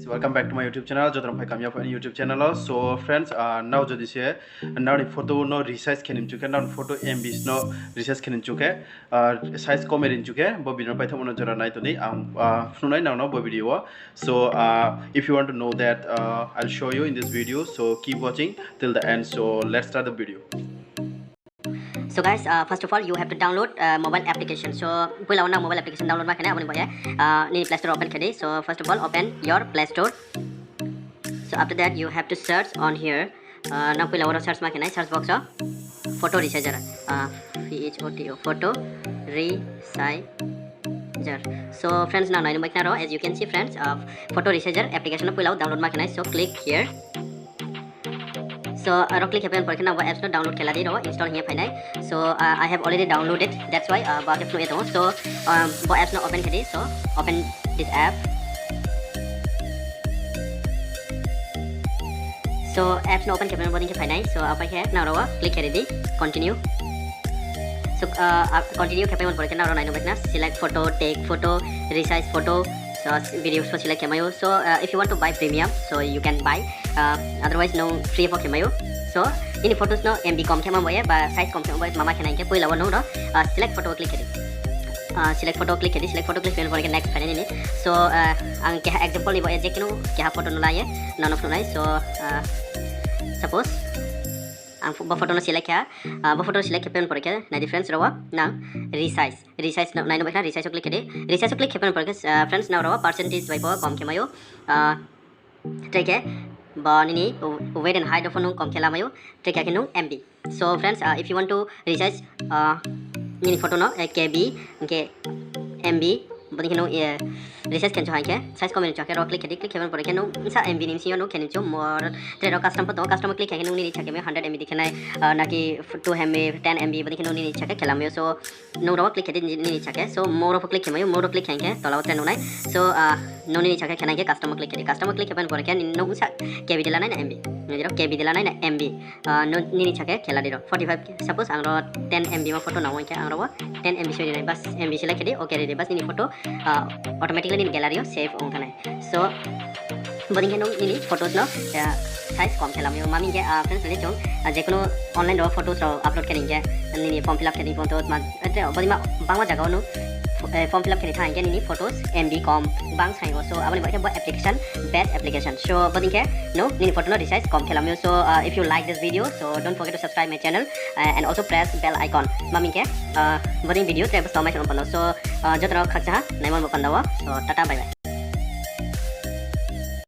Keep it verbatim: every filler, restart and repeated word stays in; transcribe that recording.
Welcome back to my YouTube channel. Joto no phai kamya pho ani YouTube channel o. So friends, nrao jodi se nrao ni photo no resize khe ni mchu khe, nrao ni photo M Bs no resize khe ni mchu khe, size kom ri mchu khe, bo video no paithaohmo no jora nai tong di ang phnuh nai nang no bo video o. So if you want to know that, I'll show you in this video. So keep watching till the end. So let's start the video. So guys, first of all you have to download mobile application. So poila wo nang mobile application download ma khe nai, abo ni baoh ye nini Play Store open khe di. So first of all open your Play Store. So after that you have to search on here. Nang poila wo ro search ma khe nai, search box o photo resizer, P H O T O, photo resizer. So friends, nang nai nuh bai khna ro, as you can see friends, photo resizer application no poila wo download ma khe nai. So click here. So aro click khe pai ni pore khe nang bo apps no download khe la di, ro install hing ye phai nai. So I have already downloaded, that's why bo khe phnuh ye tong ou. So bo apps no open khe di. So open this app. So apps no open khe pai ni bodei khe phai nai. So apai khe nang ro wo click khe ri di, continue. So continue khe pai ni pore khe nang ro nai nuh bai khna, select photo, take photo, resize photo, so videos pho select khe mai ou. So if you want to buy premium, so you can buy, otherwise nung free pho khe mai ou. So nini photos no M B kom khe ma bo ye ba size kom khe ma bo ye, mama khe nai hing khe poila wo nung ro select photo click khe di. Select photo click khe di, select photo click khe pai ni pore khe next phai nai nini. So ang keha example ni bo ye je keno keha photo no la ye nang no phnuh nai. So suppose ang bo photo no select khe ha, bo photo no select khe pai ni pore khe nai di friends, ro wo nang resize, resize no nai nuh bai khna, resize o click khe di. Resize o click khe pai ni pore khe friends, nang ro wo percentage bai pho kom khe mai ou. Tre khe bo nini weight and height o pho nung kom khe la mai ou, tre khe akhe nung M B. So friends, if you want to resize nini photo no K B hing khe M B, bodei khe nung resize khe ni mchu ha hing khe size kom ri mchu ha khe ro click khe di, click khe pai ni pore khe nung bsa M B ni bsing yo nung khe ni mchu, more tre ro custom pho tong ou, custom o click khe khe nung nini icha khe mai ou, hundred M B di khe nai, naki two M B, ten M B, bodei khe nung nini icha khe khe la mai ou. So nung ro wo click khe di, nini icha khe. So more o pho click khe mai ou, more o click khe hing khe tola wo tre nuh nai. So nung nini icha khe khe nai hing khe custom o click khe di, custom o click khe pai ni pore khe nung bsa K B de la nai na M B, nung di ro K B de la nai na M B, nini icha khe khe la di ro forty five, suppose ang ro ten M B ma photo nang ou hing khe ang ro wo ten M B soi ri nai, bas M B select khe di, okay ri di, bas nini photo automatically nini gallery o save ong thanng nai. So bodei khe nung nini photos no size kom khe la mai ou. Ma mi hing khe friends, nai di chung je keno online rao photos rao upload khe ni hing khe nini form fill up khe ni photo ma, tre bodei ma bangma zaga wo nung form fill up khe ni thanng hing khe nini photos M B kom bang sai ou. So abo ni baoh khe bo application best application. So bodei khe nung nini photo no resize kom khe la mai ou. So if you like this video, so don't forget to subscribe my channel and also press bell icon. Ma mi hing khe bodei video tre bus tau mai sa no panda. So joto no khakchang ha naimo bo panda wo. So tata, bye bye.